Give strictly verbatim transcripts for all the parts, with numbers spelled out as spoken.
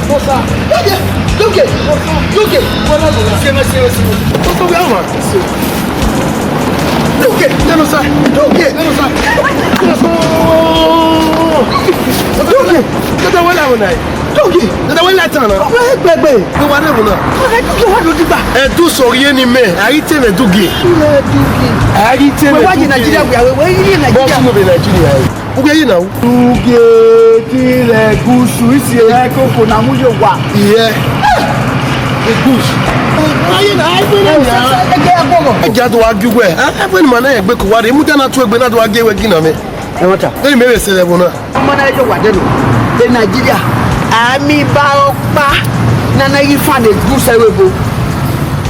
Nosa. Dogie, Dogie, Dogie. Sẹmẹ, sẹmẹ, sẹmẹ. Nosa, where am I? Dogie, Nosa. Dogie, Nosa. Dogie. Dada wẹ la wona. Dogie, dada wẹ la tana. Wẹ gbẹgbẹ. Wẹ wa ne wona. Wẹ Dogie wa do digba. Ẹ du sọ rie ni mẹ. A ghi te mẹ Dogie. Wẹ Dogie. A ghi te mẹ Dogie. Wẹ wa ye Nigeria, wẹ, wẹ ye Nigeria. Bọ́sù ló bẹ Nigeria. Ugie yi na. Ugie tilẹ̀ gúúsù, isi ẹ̀yà ẹ̀kọ́ kò náà mú yóò wà. Ìyẹ́. Gúúsù. Ayé na, ayé na. Ẹ jẹ́ àgbọ̀gọ̀. Ẹ jẹ́ àdó wa ju wẹ̀. Ẹ fẹ́ ni màá náà yẹn gbé kò wá rè. Mú dáná tún egbe náà tó wá gé wẹ̀ gí nà mẹ́. Ẹ wọ́n ta. Lẹ́yìn mẹ́rẹ̀ ṣẹlẹ̀ bọ̀ náà. Ọmọ náà yóò wà dẹ́nu. Ẹ Nàìjíríà, àmì bá ọ pa nana yìí fan ègún sẹ́wọ́ ebo.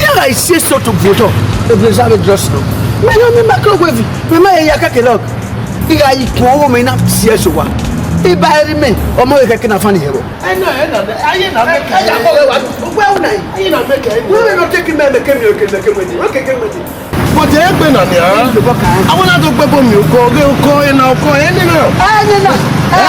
Yàrá ìṣe sọ̀tò gbòòtọ̀. Ebile sábẹ́ dọ́sì náà. Mẹ́rin omi microwave. Mẹ́rin máa yẹ ya kẹ́kẹ́ lọ. Igha yi kun ọghe mẹ na si ẹse owa. Iba ẹre mẹ, ọmọ rẹ kẹkẹ na fani hẹrọ. Ẹna, ẹna, ayé na mẹ kẹ. Ẹna, ọmọ rẹ wa, wẹ una yi. Ayé na mẹ kẹ. Wẹ wẹ no take me, me kẹ mi, me kẹ mi, me kẹ mi. But egbe na nia. Awa na do gbe ebo miẹn okọ, ghe okọ, ena okọ, ẹnẹ na. Ẹnẹ na. Ẹ,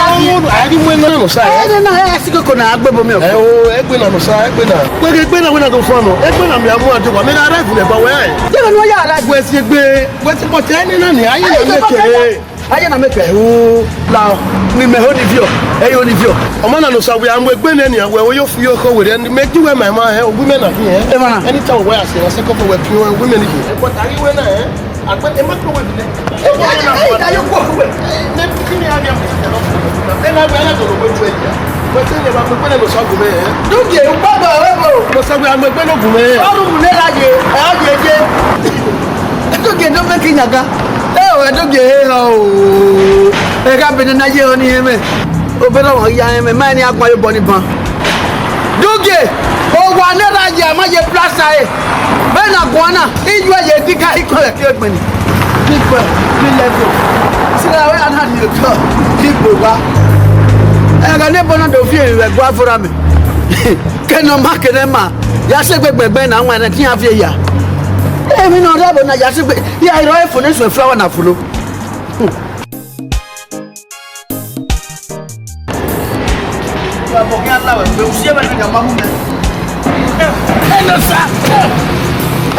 a ri mu ena nọ sa. Ẹnẹ na, ẹ si koko na gbe ebo miẹn okọ. Ẹ o, egbe na nọ sa, egbe na. Wẹ ghe egbe na, wẹ na do fun nọ. Egbe na mẹ a mu a do wa, mẹ gha arrive nẹ ba wẹ. Yẹ wẹ ne wa ya arrive. Wẹ si egbe. Wẹ ti kpọtẹ ẹnẹ na nia, ayé na mẹ kere. Ayé na mẹ kere o, la ọ, ni mẹ ho ni viọ, ẹ yo ni viọ. Ọmọ na ne Osa wẹ a mu egbe nẹ nian, wẹ o yo fi okọ werriẹ, mẹ gi wẹ ma ma hẹ, ogu mẹ na fi hẹ. Ẹ ma na. Anytime wẹ a sẹ, a sẹ kọfọ wẹ fi hẹ, ogu mẹ ni fi. Ẹ kpọta ghi wẹ na hẹ, a gbẹ, ẹ ma kọ wẹ fi nẹ. Ẹ kpọta ghi wẹ na. Ẹ kpọta ghi wẹ na. Ẹ na wẹ a na dọlọ wẹ ju ẹ ya. Wẹ sẹ ne wa mu egbe nẹ ne Osa gu mẹ hẹ. Dugbe, u gbọdọ rẹ bo. Osa wẹ a mu egbe ne ogu mẹ hẹ. Ọrhun ne ra ye, ẹ ọ ye ye. Ẹdọgie ne ọ mẹ ke yan ga. Ẹ o, Ẹdọgie he họn o. Ẹ gha bene na ye họn ni hẹn mwẹ. Obẹ na wa ya hẹn mwẹ, ma ni a guan ye obọ ni ban. Dọgie, owa ne ra ye, a ma ye plasta ẹre. Vbe na guan na, iyu ẹre ye dika ikọlẹ ke egbẹn ni. Dikọ, di level. Sila wẹ a na ni otọ, di gbo wa. Ẹ gha ne ebo na do fi emwi vbe ẹguae vbe orra mẹ. Kene ọ ma, kene ma, ya sẹ egbe gbẹngbẹn na, wan ẹre te iran viẹ ya. Emwi ne ọ rre ẹvbo na, ya sẹ egbe, ya i rrọọ efo ne suẹn flower na folo.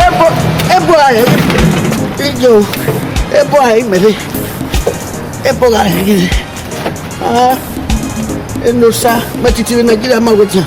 Ebo, ebo a he, ijo, ebo a he mẹ rre, ebo gha he ghi. Ah, Enosa, mẹ titi vbe Nigeria ma wẹ tian.